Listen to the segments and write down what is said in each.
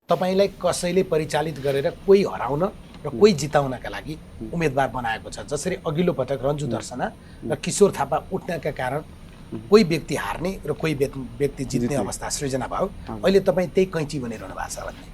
तपाईलाई कसैले परिचालित गरेर कोही हराउन र कोही जिताउनका लागि उम्मेदवार बनाएको छ। जसरी अघिल्लो पटक रन्जु दर्शना र किशोर थापा उठ्नका कारण कोही व्यक्ति हार्ने र कोही व्यक्ति जित्ने अवस्था सृजना भयो। अहिले तपाईँ त्यही कैँची बनिरहनु भएको छ भन्ने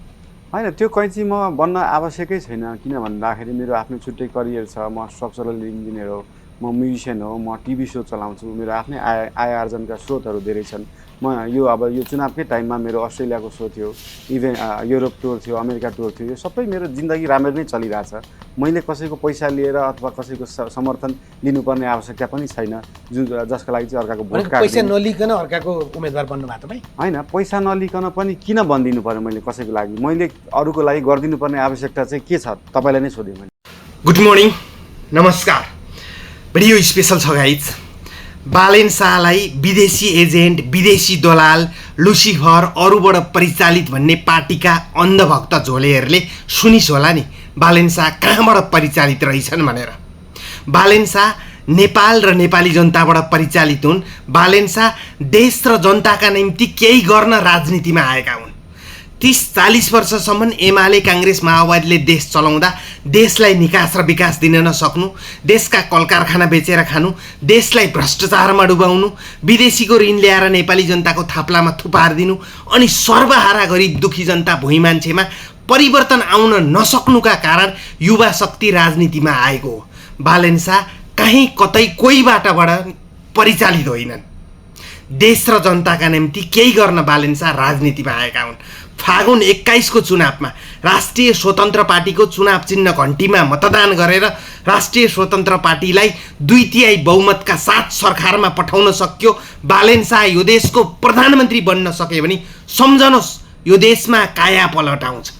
होइन, त्यो कैँची म बन्न आवश्यकै छैन। किन भन्दाखेरि मेरो आफ्नो छुट्टै करियर छ। म स्ट्रक्चरल इन्जिनियर हो, म म्युजिसियन हो, म टिभी सो चलाउँछु, मेरो आफ्नै आय आर्जनका स्रोतहरू धेरै छन्। म यो चुनावकै टाइममा मेरो अस्ट्रेलियाको सो थियो, इभेन युरोप टुर थियो, अमेरिका टुर थियो। यो सबै मेरो जिन्दगी राम्ररी नै चलिरहेछ। मैले कसैको पैसा लिएर अथवा कसैको समर्थन लिनुपर्ने आवश्यकता पनि छैन, जसको लागि चाहिँ अर्काको भोट काट्दिनु। पैसा नलिकन अर्काको उम्मेदवार बन्नु भएको तपाईँ? होइन, पैसा नलिकन पनि किन बनिदिनु पर्यो मैले कसैको लागि? मैले अरूको लागि गरिदिनुपर्ने आवश्यकता चाहिँ के छ तपाईँलाई नै सोधेँ मैले। गुड मर्निङ, नमस्कार। भिडियो स्पेसल छ गाइज। बालेन शाहलाई विदेशी एजेन्ट, विदेशी दलाल, लुसिफर, अरूबाट परिचालित भन्ने पार्टीका अन्धभक्त झोलेहरूले सुनिस् होला नि बालेन शाह कहाँबाट परिचालित रहेछन् भनेर। बालेन शाह नेपाल र नेपाली जनताबाट परिचालित हुन्। बालेन शाह देश र जनताका निम्ति केही गर्न राजनीतिमा आएका हुन्। 30-40 वर्षसम्म एमाले, काङ्ग्रेस, माओवादीले देश चलाउँदा देशलाई निकास र विकास दिन नसक्नु, देशका कलकारखाना बेचेर खानु, देशलाई भ्रष्टाचारमा डुबाउनु, विदेशीको ऋण ल्याएर नेपाली जनताको थाप्लामा थुपारिदिनु अनि सर्वहारा गरिब दुखी जनता भुइँ मान्छेमा परिवर्तन आउन नसक्नुका कारण युवा शक्ति राजनीतिमा आएको हो। बालेन शाह कहीँ कतै कोहीबाटबाट परिचालित होइनन्। देश र जनताका निम्ति केही गर्न बालेन शाह राजनीतिमा आएका हुन्। फागुन 21 को चुनावमा राष्ट्रिय स्वतन्त्र पार्टीको चुनाव चिन्ह घण्टीमा मतदान गरेर राष्ट्रिय स्वतन्त्र पार्टीलाई 2/3 बहुमतका साथ सरकारमा पठाउन सक्यो। बालेन शाह यो देशको प्रधानमन्त्री बन्न सक्यो भने सम्झनुहोस्, यो देशमा काया पलट आउँछ।